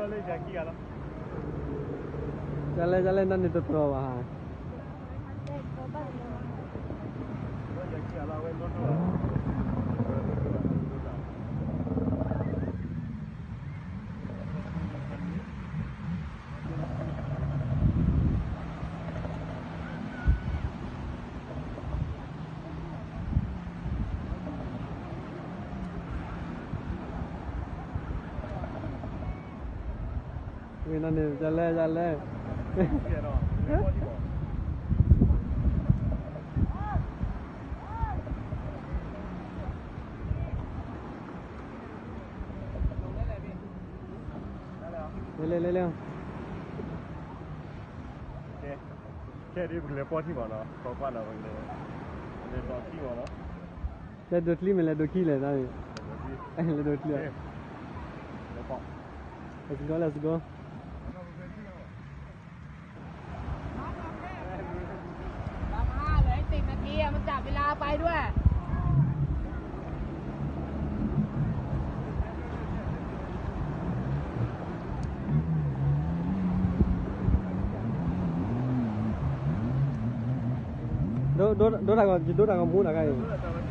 တၢ်လဲၣ်တၢ်လဲၣ် နီၢ်န့ၣ်တတြီဘၣ်ဧါ. ဝံၤနီၢ်န့ၣ် တၢ်လဲၣ်တၢ်လဲၣ်. လဲၤလဲၤလဲၤလဲၤ. ခဲဒ်ပကလဲၤပီၢ်ထံၣ်မးနီၤ, ခီကွၢ်နီၤ, လဲၤဒိးထံၣ်မးနီၤ. လဲၤဒိးချံမ့ၢ်လဲၤဒိးခံလဲၣ်, လဲၤဒိးချံ. Let's go, let's go. ဒိတၢ်ဂီၤ ယဒိတၢ်ဂီၤမူတခါအံၤ.